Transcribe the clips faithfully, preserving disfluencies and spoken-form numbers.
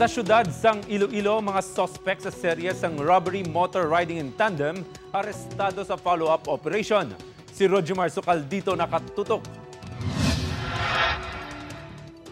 Sa siyudad sang Iloilo, mga suspect sa serye sang robbery motor riding in tandem arestado sa follow-up operation. Si Rojimar Sukaldito nakatutok.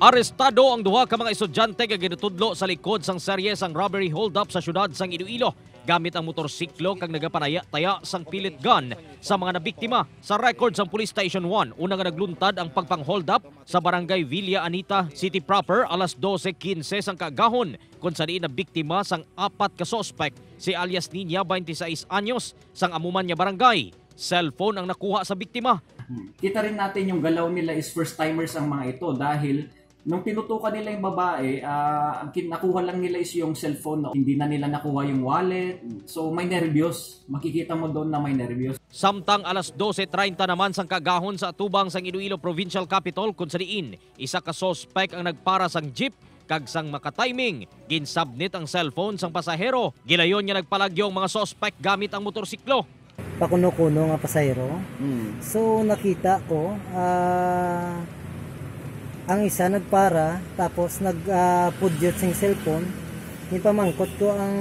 Arestado ang duha ka mga estudyante nga ginatudlo sa likod sang serye sang robbery hold-up sa siyudad sang Iloilo gamit ang motorsiklo kag nagapanaya-taya sang pellet gun sa mga nabiktima. Sa record sang Police Station one, una nga nagluntad ang pagpang-hold-up sa Barangay Villa Anita City Proper alas dose quince sang kaagahon, kung sa diin nabiktima sang apat ka suspect si alias Niña, twenty-six anyos, sang amo man nga barangay. Cellphone ang nakuha sa biktima. Hmm. Kita rin natin yung galaw nila is first timers ang mga ito dahil nung tinutukan nila yung babae, ah, ang kin- nakuha lang nila is yung cellphone. No? Hindi na nila nakuha yung wallet. So may nervyos. Makikita mo doon na may nervyos. Samtang alas dose treinta naman sang kaagahon sa atubang sang Iloilo Provincial Capitol, kung sa diin isa ka suspect ang nagpara sang jeep kag sang makatiming, ginsabnit ang cellphone sang pasahero. Gilayon nga nagpalagyo ang mga suspect gamit ang motorsiklo. Pakuno-kuno nga pasahero. Mm. So nakita ko, ah, ang isa nagpara, tapos nag ah, pudyot sing cellphone. Ginpamangkot ko ang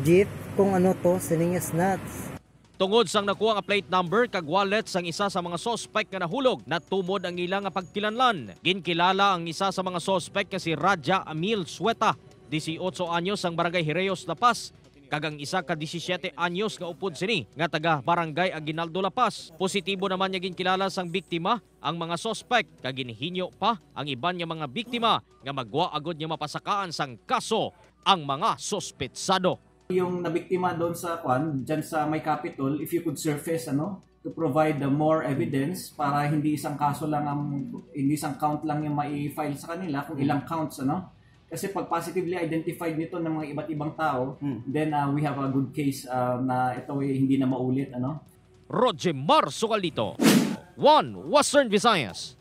jeep kung ano to, siling is nuts. Tungod sang nakuha nga plate number kag wallet sang isa sa mga suspect nga nahulog, natumod ang ila nga pagkilanlan. Ginkilala ang isa sa mga suspect nga si Raja Amil Sueta, dieciocho anyos, sang Barangay Hireos, La Paz, kag ang isa ka disisiete anyos nga upod sini nga taga Barangay Aguinaldo, La Paz. Positibo naman nga ginkilala sang biktima ang mga suspect, kag ginhinyo pa ang iban nga mga biktima nga magwa agod nga mapasakaan sang kaso ang mga suspetsado. Yung nabiktima doon sa kwan, dyan sa may Capitol, if you could surface, ano, to provide uh, more evidence para hindi isang kaso lang ang, hindi isang count lang yung mai-file sa kanila, kung ilang counts, ano. Kasi pag positively identified nito ng mga iba't ibang tao, Hmm. then uh, we have a good case uh, na ito ay hindi na maulit, ano. Roger Mar Sukalito, One Western Visayas.